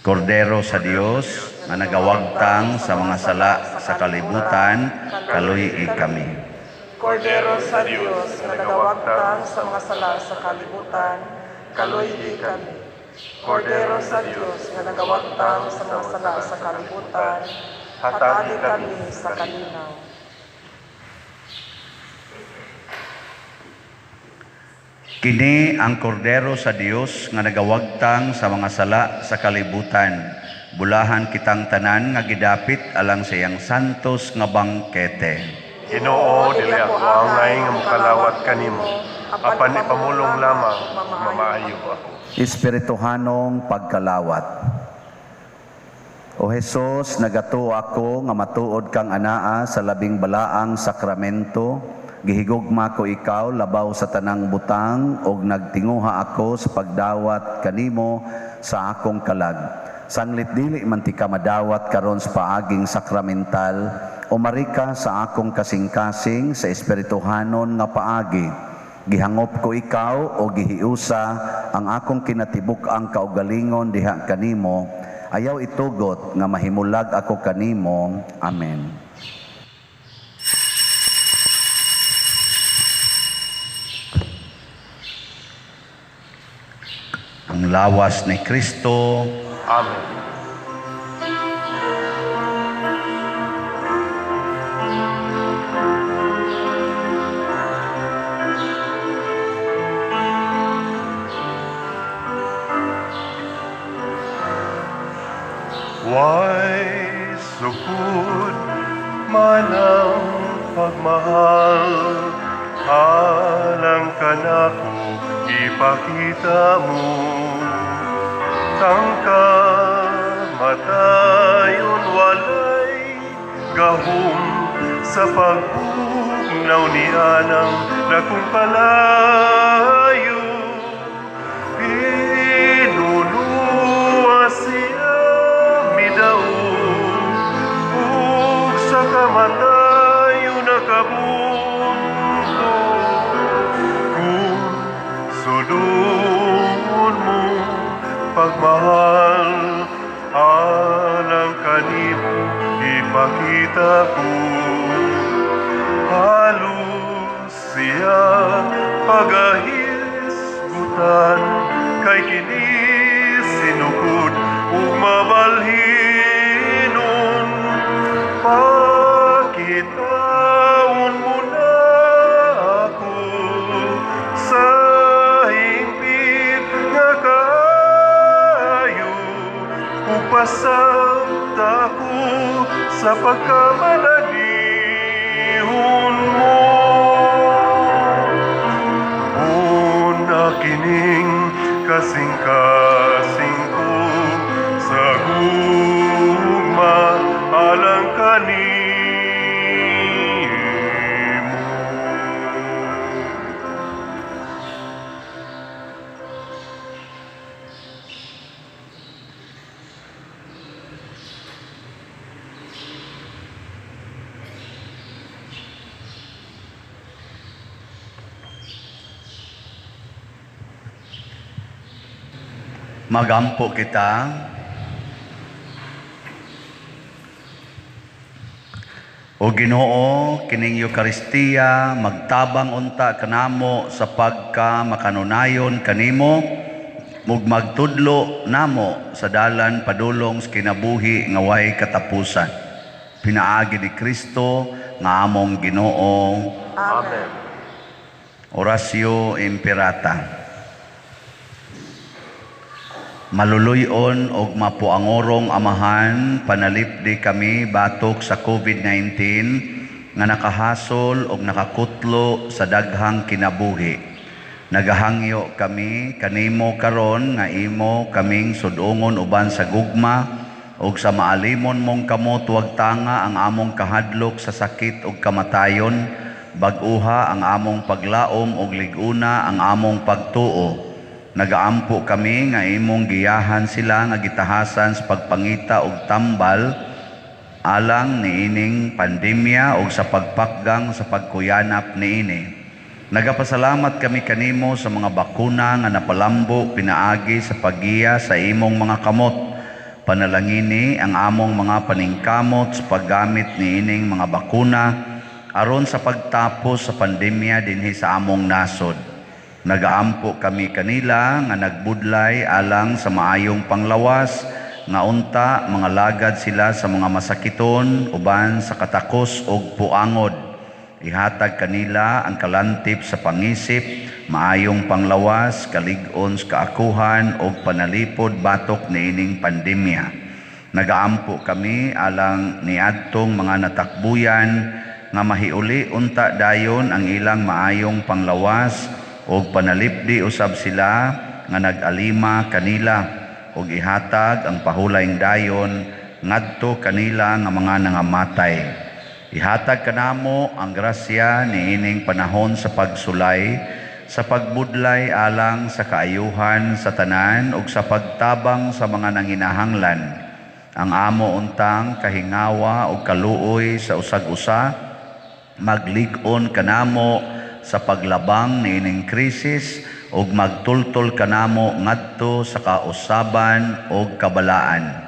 [SPEAKER 1] Kordero sa Dios nga nagawagtang sa mga sala sa kalibutan, kaluy-i kami.
[SPEAKER 5] Kordero sa Dios nga nagawagtang sa mga sala sa kalibutan, kaluy-i kami. Kordero sa Dios nga nagawagtang sa mga sala sa kalibutan, hatagi kami sa kalinaw.
[SPEAKER 1] Kini ang kordero sa Dios nga nagawagtang sa mga sala sa kalibutan. Bulahan kitang tanan nga gidapit alang sa iyang santos nga bangkete.
[SPEAKER 2] Ginoo, dili ako angay nga mokalawat kanimo, apan ipamulong lamang mamaayo ako.
[SPEAKER 1] Espirituhanong pagkalawat. O Hesus, nagatuo ako nga matuod kang anaa sa labing balaang sakramento. Gihigugma ko ikaw labaw sa tanang butang ug nagtinguha ako sa pagdawat kanimo sa akong kalag. Sanglit dili man ti ka madawat karon sa paaging sakramental, umari ka sa akong kasing-kasing sa espirituhanon nga paagi. Gihangop ko ikaw o gihiusa ang akong kinatibuk-ang kaugalingon diha kanimo. Ayaw itugot nga mahimulag ako kanimo. Amen. Ang lawas ni Kristo.
[SPEAKER 2] Amen. Way sukod man ang pagmahal, alang kanako ipakita mo. Tangka matayon walay gahom sa pagbugnaw ni anang dakong kalayo. Pinuluwa siya midaog, ug sa kamatayon nakabunto. Kung sulungon mo pagmahal, alang kanimo ipakita ko. Halos siya pagahisgutan, kay kini sinukod ug mabalhinon. Pakitaon mo na ako sa hingpit nga kaayo, upasabta ko sa pagkamalalihon mo. Una kining kasing-kasing ko sa gugma alang kanimo.
[SPEAKER 1] Magampo kita. O Ginoo, kining Eukaristiya magtabang unta kanamo sa pagka makanunayon kanimo, mug magtudlo namo sa dalan padulong sa kinabuhi nga way katapusan. Pinaagi ni Kristo nga among Ginoo.
[SPEAKER 2] Amen.
[SPEAKER 1] Oratio Imperata. Maluluy-on og mapuangorong Amahan, panalipdi kami batok sa COVID-19 nga nakahasol og nakakutlo sa daghang kinabuhi. Nagahangyo kami kanimo karon nga imo kaming sudungon uban sa gugma ug sa maalimon mong kamot. Wagtanga ang among kahadlok sa sakit ug kamatayon, bag-uha ang among paglaom ug lig-una ang among pagtuo. Nagaampo kami nga imong giyahan sila nga gitahasan sa pagpangita og tambal alang niining pandemya ug sa pagpakgang sa pagkuyanap niini. Nagapasalamat kami kanimo sa mga bakuna nga napalambo pinaagi sa paggiya sa imong mga kamot. Panalangini ang among mga paningkamot sa paggamit niining mga bakuna aron sa pagtapos sa pandemya dinhi sa among nasod. Nagaampo kami kanila nga nagbudlay alang sa maayong panglawas, nga unta mga lagad sila sa mga masakiton uban sa katakos og puangod. Ihatag kanila ang kalantip sa pangisip, maayong panglawas, kalig-on sa kaakuhan og panalipod batok niining pandemya. Nagaampo kami alang niadtong mga natakbuyan nga mahiuli unta dayon ang ilang maayong panglawas ug panalipdi usab sila nga nag-alima kanila ug ihatag ang pahulayng dayon ngadto kanila nga mga nangamatay. Ihatag kanamo ang grasya niining panahon sa pagsulay, sa pagbudlay alang sa kaayuhan sa tanan ug sa pagtabang sa mga nanginahanglan. Ang amo untang kahingawa ug kaluoy sa usag-usa maglig-on kanamo sa paglabang niining krisis ug magtultol kanamo ngadto sa kausaban ug kabalaan.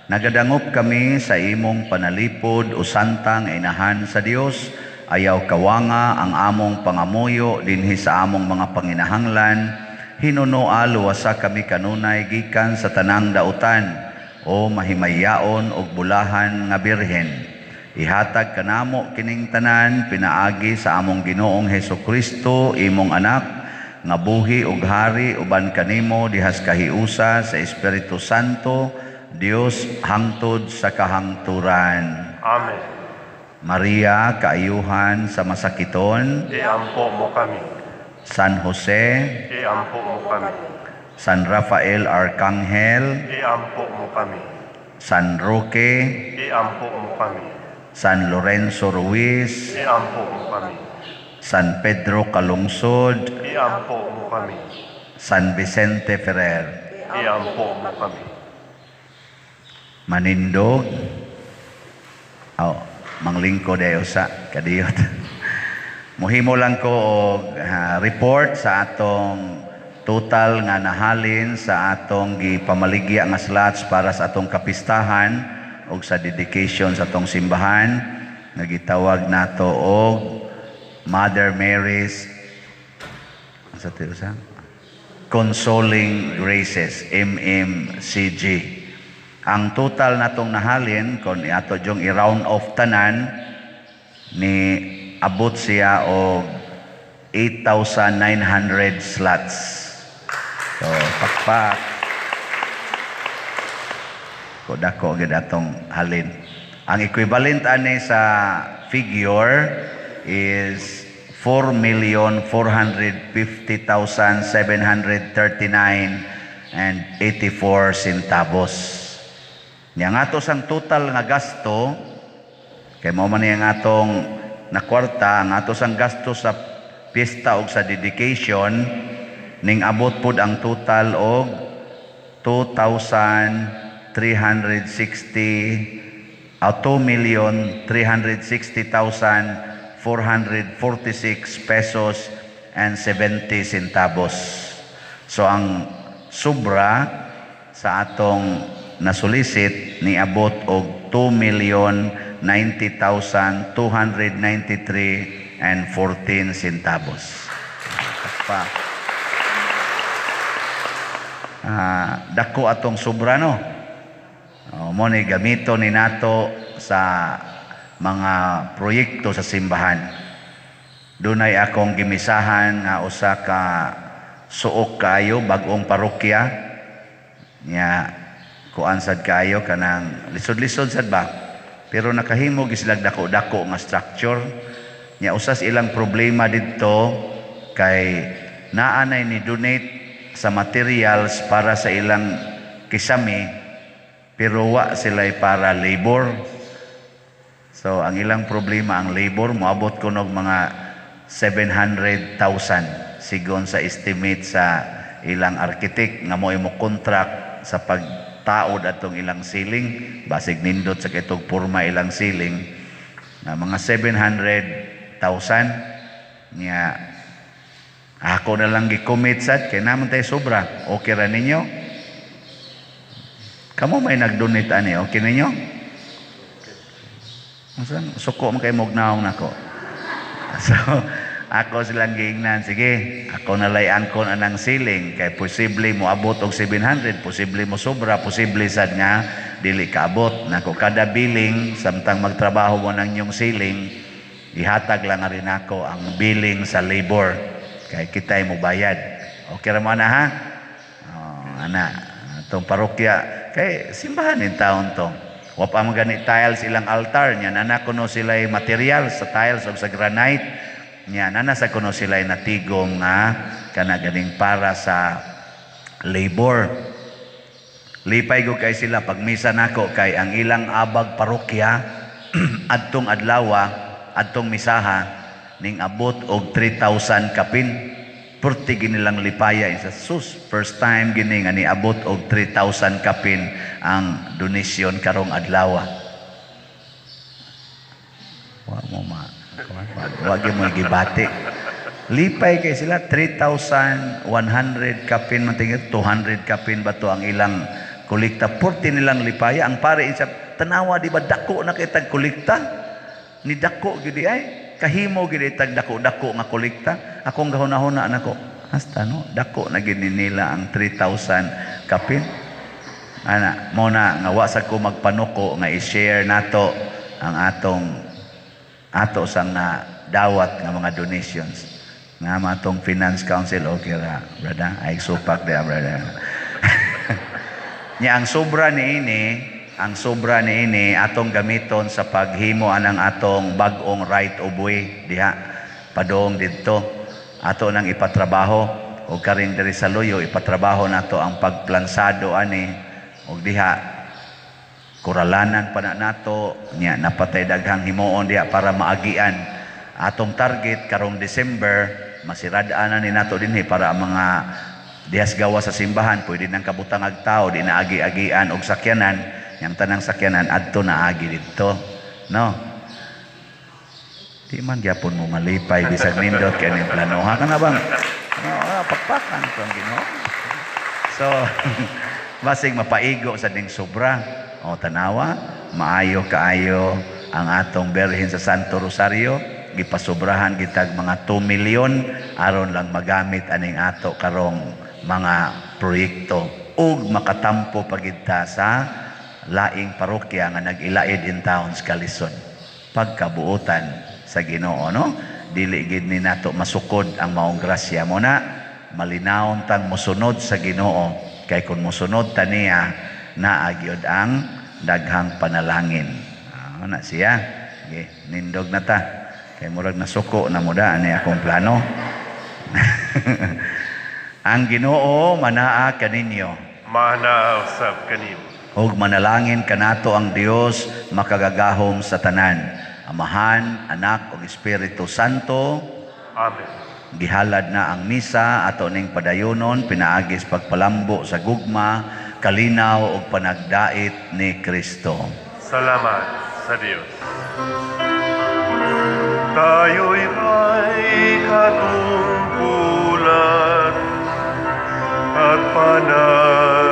[SPEAKER 1] Nagadangop kami sa imong panalipod, o santang Inahan sa Dios. Ayaw kawanga ang among pangamuyo dinhi sa among mga panginahanglan. Hinunoa luwasa kami kanunay gikan sa tanang dautan, o mahimayaon ug bulahan nga Birhen. Ihatag kanamo kining tanan pinaagi sa among Ginoong Hesus Kristo, imong anak, nga buhi ug hari uban kanimo dihas kahiusa sa Espiritu Santo, Dios, hangtod sa kahangturan.
[SPEAKER 2] Amen.
[SPEAKER 1] Maria, kaayuhan sa masakiton,
[SPEAKER 2] Iampo mo kami.
[SPEAKER 1] San Jose,
[SPEAKER 2] Iampo mo kami.
[SPEAKER 1] San Rafael Arcangel,
[SPEAKER 2] Iampo mo kami.
[SPEAKER 1] San Roque,
[SPEAKER 2] Iampo mo kami.
[SPEAKER 1] San Lorenzo Ruiz,
[SPEAKER 2] Iampo mo kami.
[SPEAKER 1] San Pedro Calungsod,
[SPEAKER 2] Iampo mo kami.
[SPEAKER 1] San Vicente Ferrer.
[SPEAKER 2] Iampo mo kami.
[SPEAKER 1] Manindog. Oh, manglingkod ayo sa kadiyot. Muhimo lang ko og report sa atong total nga nahalin sa atong gipamaligya nga slots para sa atong kapistahan og sa dedication sa atong simbahan nga gitawag nato og Mother Mary's sa tiusa Consoling Graces, MMCG. Ang total natong nahalin, kung ato jung i-round off tanan, ni abot siya og 8,900 slots. So, pakpak. Ko dako gid atong halin. Ang equivalent ani sa figure is 4,450,739 and 84 centavos. Nya nga ato sang total nga gasto, kay mao man ni ang atong nakwarta, ang ato sang gasto sa piyesta og sa dedication ning abot pod ang total og 2,360 2,360,446 pesos and 70 centavos. So ang sobra sa atong nasulisit ni abot og 2,090,293 and 14 centavos. Pa. Dako atong sobra, no. Oh, mo ni gamito ni nato sa mga proyekto sa simbahan. Dunay akong gimisahan nga usa ka suok kaayo, bag-ong parokya. Nya kuan sad kaayo, kanang lisod-lisod sad ba. Pero nakahimo gyud sila dako-dako nga structure. Nya usas ilang problema didto kay naa nay ni donate sa materials para sa ilang kisame, pero wa sila para labor. So ang ilang problema ang labor, moabot kunog mga 700,000 sigon sa estimate sa ilang architect nga mo mo contract sa pagtaod atong ilang ceiling, basig nindot sa kitog porma ilang ceiling nga mga 700,000. Nya ako na lang gi-commit sad kay naman tayo sobra. Okay ra ninyo? Kamo may nag-donate ani, okay ninyo? Unsa suko man kay mognaong nako. So ako silang giingnan, sige, ako na lay angkon anang ceiling kay posible mo abot og 700, posible mo sobra, posible sad nga dili kaabot. Nako kada billing samtang magtrabaho mo nang inyong ceiling, ihatag lang rin ako ang billing sa labor kay kita'y mo bayad. Okay ra mo na ha? Oh, ana, atong parokya kay simbahan in taon to. Wa pa man gani tiles ilang altar nya, nana kuno sila material sa tiles o sa granite nya, nana sa kuno sila natigom nga kana ganing para sa labor. Lipay ko kay sila pag misa nako kay ang ilang abag parokya adtong adlawa, adtong misaha ning abot og 3,000 kapin. Purti ginilang lipaya sa sus, first time gini nga niabot og 3,000 kapin ang donasyon karong adlaw. Wa mo ma wa gyud mo gibati. Lipay kay sila, 3,100 kapin man tingin, 200 kapin ba to ang ilang kolekta. Purti nilang lipaya. Ang pare isa, tanawa di ba dako na kay tag kolekta? Ni dako gyud ay kahimo gyud tag dako-dako nga kolekta. Akong gahuna-huna nako, hasta no, dako na gyud nila ang 3,000 kapin. Ana, mo na nga wa sa ko magpanuko nga i-share nato ang atong ato sang na dawat nga mga donations. Nga matong finance council, okay ra, brother. Ay supak dia, brother. Nya ang sobra ni ini atong gamiton sa paghimo anang atong bag-ong right of way diha padong didto. Ato nang ipatrabaho og karing diri sa Luyo, ipatrabaho nato ang pagplansado ani og diha kuralanan pa na nato nya, napatay daghang himuon diha para maagian. Atong target karong December masirad-an na ni nato dinhi para ang mga dihas gawa sa simbahan pwede nang kabutang ag tao, di na agi-agian og sakyanan, yang tanang sakyanan adto na agi didto, no? Di man gyapon mo malipay bisag nindot kay ning plano ha, kana bang no, pakpakan to ang Ginoo. So basig mapaigo sa ding sobra. O tanawa, maayo kaayo ang atong Berhin sa Santo Rosario, gipasobrahan gitag mga 2 milyon aron lang magamit aning ato karong mga proyekto ug makatampo pagidta sa laing parokya nga nag-ilaid in towns kalisod. Pagkabuotan sa Ginoo, no? Dili gid ni nato masukod ang maong grasya mo na malinawon tang mosunod sa Ginoo kay kun mosunod ta niya, naa gyud ang daghang panalangin. Na siya. Okay, nindog na ta. Kay murag nasuko na mo da ani akong plano. Ang Ginoo manaa kaninyo.
[SPEAKER 2] Manaa usab kanimo.
[SPEAKER 1] Ug manalangin kanato ang Dios makagagahom sa tanan, Amahan, Anak ug Espiritu Santo.
[SPEAKER 2] Amen.
[SPEAKER 1] Gihalad na ang misa, ato ning padayonon pinaagis pagpalambo sa gugma, kalinaw ug panagdait ni Kristo.
[SPEAKER 2] Salamat sa Dios. Tayo'y may katungkulan at pananagutan.